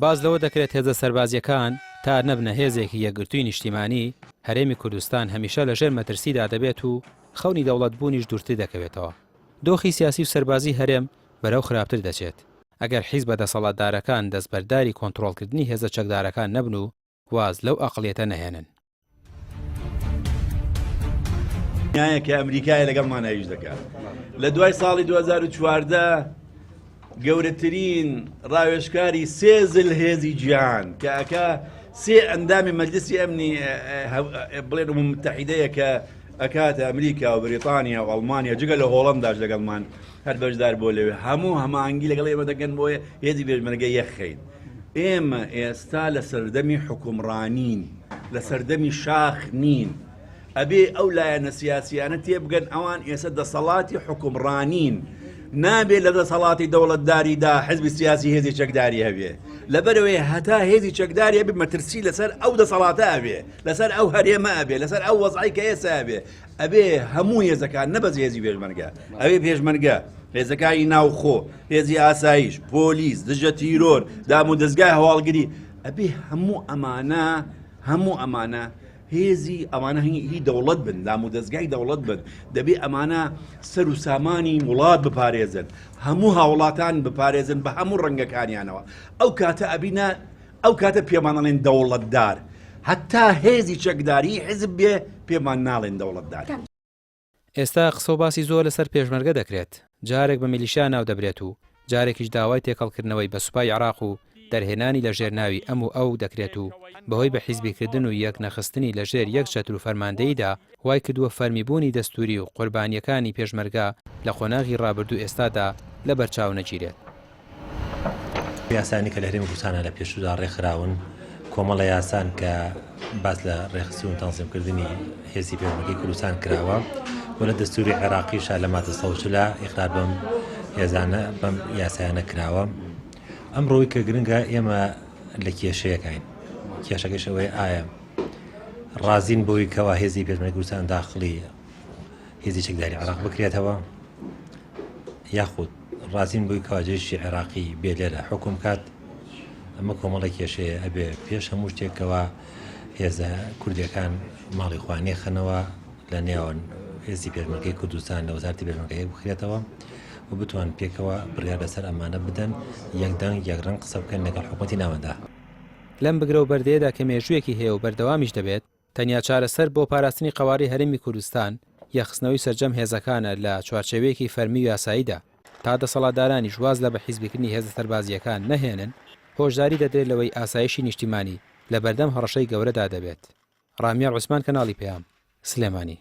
باس لەوە دەکرێت هێزە سەربازییەکان تا نەبنە هێزێکی یەکگرتووی نیشتیمانی، هەرێمی کوردستان هەمیشە لەژێر مەترسیدا دەبێت و خەونی دەوڵەتبوونیش دوورتر دەکەوێتەوە. دۆخی سیاسی و سەربازی هەرێم بەرەو خراپتر دەچێت، ئەگەر حیزبە دەسەڵاتدارەکان دەستبەرداری کۆنتڕۆڵکردنی هێزە چەکدارەکان نەبن و واز لەو ئەقڵیەتە نەهێنن. دنیایە کە ئەمریکایە لەگەڵمان ئەویش دەکات لە دوای ساڵی 2014 گەورەترین ڕاوێژکاری سێ زل هێزی جیهان کە ئەکا سێ ئەندامی مەجلسی ئەمنی بڵێن متحیدەیە کە ئەکاتە ئەمریکا و بریتانیا و ئەڵمانیا جگە لە هۆڵنداش لەگەڵمان هەر بەشدار بۆ لەوێ هەموو هەمانگی لەگەڵ ئێمە دەگەن بۆیە هێزی پێشمەرگە یەخەین ئێمە ئێستا لە سەردەمی حوکمڕانین، لە سەردەمی شاخ نین. ئەبێ ئەو لایەنە سیاسیانە تێبگەن ئەوان ئێستا دەسەڵاتی حوکمڕانین. نابێ لە دەسەڵاتی دەوڵەتداریدا حزبی سیاسی هێزی چەکداری هەبێ. لەبەرئەوەی هەتا هێزی چەکداری هەبێ مەترسی لەسەر ئەو دەسەڵاتە ئەبێ، لەسەر ئەو هەرێمە ئەبێ، لەسەر ئەو وەزعەی کە ئێستا ئەبێ. ئەبێ هەموو هێزەکان نە بەس هێزی پێشمەرگە، ئەبێ پێشمەرگە، هێزەکانی ناوخۆ، هێزی ئاسایش، پۆلیس، دژە تیرۆر، دام و دەزگای هەواڵگری، ئەبێ هەموو ئەمانە هەموو ئەمانە هێزی ئەمانە هی دەوڵەت بن، دام و دەزگای دەوڵەت بن، دەبێ ئەمانە سەر و سامانی وڵات بپارێزن، هەموو هاوڵاتان بپارێزن بە هەموو ڕەنگەکانیانەوە. ئەو کاتە ئەبینە ئەو کاتە پێمان ئەڵێن دەوڵەتدار، هەتا هێزی چەکداری حیزب بێ پێمان ناڵێن دەوڵەتدار. ئێستا قسە و باسی زۆر لەسەر پێشمەرگە دەکرێت، جارێک بە میلیشیا ناودەبرێت و جارێکیش داوای تێکەڵکردنەوەی بە سوپای عێراق و دەرهێنانی لە ژێر ناوی ئەم و ئەو دەکرێت و بەهۆی بە حیزبیکردن و یەک نەخستنی لە ژێر یەک چەتر و فەرماندەییدا وای کردووە فەرمیبوونی دەستووری و قوربانییەکانی پێشمەرگە لە قۆناغی ڕابردوو ئێستادا لەبەرچاو نەگیرێت. یاسایانی کە لە هەرێمی کوردستانە لە پێشوودا ڕێکخراون کۆمەڵە یاسان کە باس لە ڕێکخستن و تەنزیمکردنی هێزی پێشمەرگەی کوردستان کراوە و لە دەستوری عێراقیشا لە مادە 140 ئیقرار بەم هێزانە بەم یاسایانە کراوە ئەمڕۆی کە گرنگە ئێمە لە کێشەیەکین کێشەکەش ئەوەیە ئایا ڕازین بۆی کەوا هێزی پێشمەرگەی کوردستان داخڵی هێزی چەکداری عێراق بکرێتەوە یاخود ڕازین بووی کەوا جەیشی عێراقی بێ لێرە حوکم کات ئەمە کۆمەڵێک کێشەیە ئەبێ پێش هەموو شتێکەوە هێزە کوردیەکان ماڵی خۆیان نێخەنەوە لە نێوان هێزی پێشمەرگەی کوردستان لە وەزارتی پێشمەرگە یەک بخرێتەوە و بتوان پێکەوە بڕیار لەسەر ئەمانە بدەن یەک دەنگ یەک ڕەنگ قسە بکەن لەگەڵ حکومەتی ناوەندا. لەم بگرە و بەردەیەدا کە مێژوویەکی هەیە و بەردەوامیش دەبێت، تەنیا چارەسەر بۆ پاراستنی قەوارەی هەرێمی کوردستان، یەکخستنەوەی سەرجەم هێزەکانە لە چوارچێوەیەکی فەرمی و یاساییدا، تا دەسەڵاتدارانیش واز لە بەحیزبیکردنی هێزە سەربازییەکان نەهێنن، هۆشداری دەدرێت لەوەی ئاسایشی نیشتیمانی لەبەردەم هەڕەشەی گەورەدا دەبێت. ڕامیار عوسمان کەناڵی پەیام، سلێمانی.